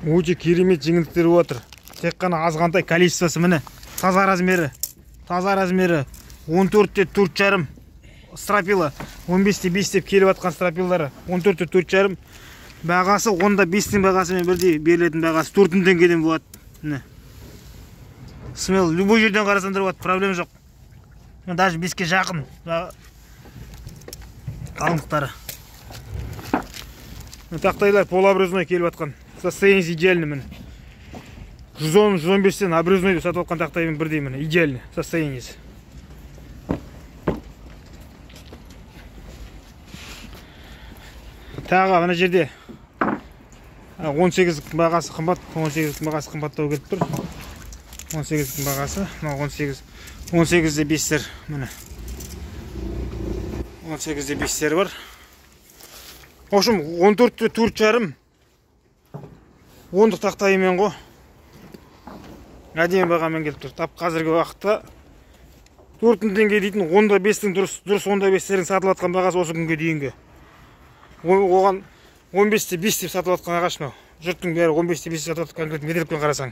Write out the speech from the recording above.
Өте керемет жеңілдіктер болып жатыр. Тек қана азғантай количествосы міне. Таза размері. Таза размері 14-те 4,5 стропила, 15-те 5 деп келіп жатқан стропилдары 14-те 4,5. Бағасы 10-да 5-тің бағасымен бірдей берілетін бағасы 4 мың теңгеден болады. Міне. Смело любой жерден қарасаңдар болады, проблема жоқ. Даже 5-ке жақын қалыңдықтары. Тақтайлар полуобрезной келіп жатқан. Состояние идеальный міне. 110, 115-тен обрезной деп сатып жатқан тақтаймен бірдей міне, идеальный состояниесі. Тағы мына жерде 18 бағасы қымбат, 18 бағасы қымбаттау келіп тұр. 18 бағасы, мына 18, 18-де 5-тер міне. 18-де 5-тер бар. В общем, 14-те 4,5 ондық тақтайымен ғой. Әдемі бағамен келіп тұр. Тап қазіргі уақытта 4 мың теңге дейтін 10-да 5-тің дұрыс 10-да 5-тердің сатылып жатқан бағасы осы күнге дейінгі. Оған 15-те 5 деп сатылып жатқан ағаш мынау. Жұрттың бәрі 15-те 5 деп сатып жатыр, конкрет метрлікпен қарасаң.